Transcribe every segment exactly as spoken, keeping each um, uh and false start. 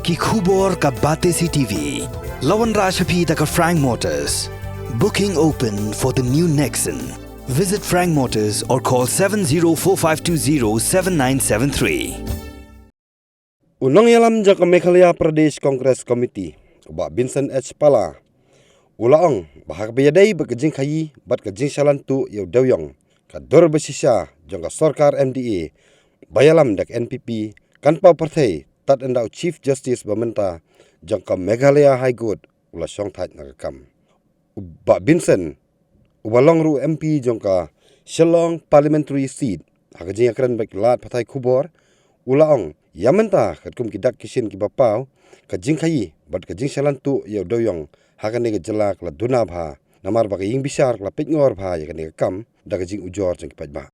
Ki khubor ka Batesi T V. La wanrah sha phi da ka Frank Motors. Booking open for the new Nexon. Visit Frank Motors or call seven zero four five two zero seven nine seven three. U nongïalam jong ka Meghalaya Pradesh Congress Committee, u Bah Vincent H Pala, u la ong ba ha kaba ïadei bad ka jingkhaïi bad ka jingshalan tuh ïa u dewïong, ka dur ba shisha jong ka sorkar M D A ba ïalam da ka N P P kan paw pyrthei tad ynda u Chief Justice ba mynta jong ka Meghalaya High Court u la shongthait na ka kam. U Bah Vincent, uba long ruh M P jong ka Shillong Parliamentary Seat, ha ka jingïakren bad ki lad pathai khubor, u la ong, ïa mynta katkum ki dak ki shin kiba paw, ka jingkhaïi bad ka jingshalan tuh ïa u dewïong ha kane ka jylla ka la duna bha, namar ba ka ïing bishar ka la peit ngor bha ïa kane ka kam da ka jingujor jong ki paidbah.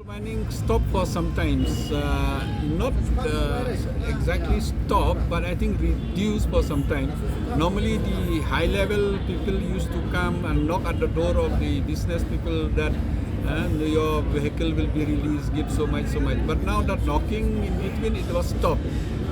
Mining stopped for some times, uh, not uh, exactly stop, but I think reduced for some time. Normally, the high level people used to come and knock at the door of the business people that uh, your vehicle will be released, give so much, so much. But now that knocking in between, it was stopped.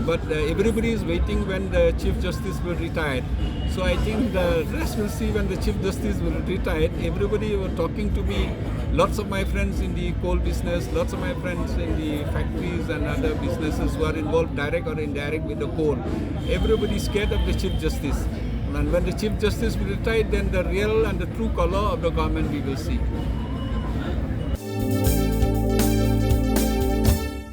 But uh, everybody is waiting when the Chief Justice will retire. So I think the rest will see when the Chief Justice will retire. Everybody were talking to me. Lots of my friends in the coal business, lots of my friends in the factories and other businesses who are involved direct or indirect with the coal. Everybody is scared of the Chief Justice. And when the Chief Justice will retire, then the real and the true color of the government we will see.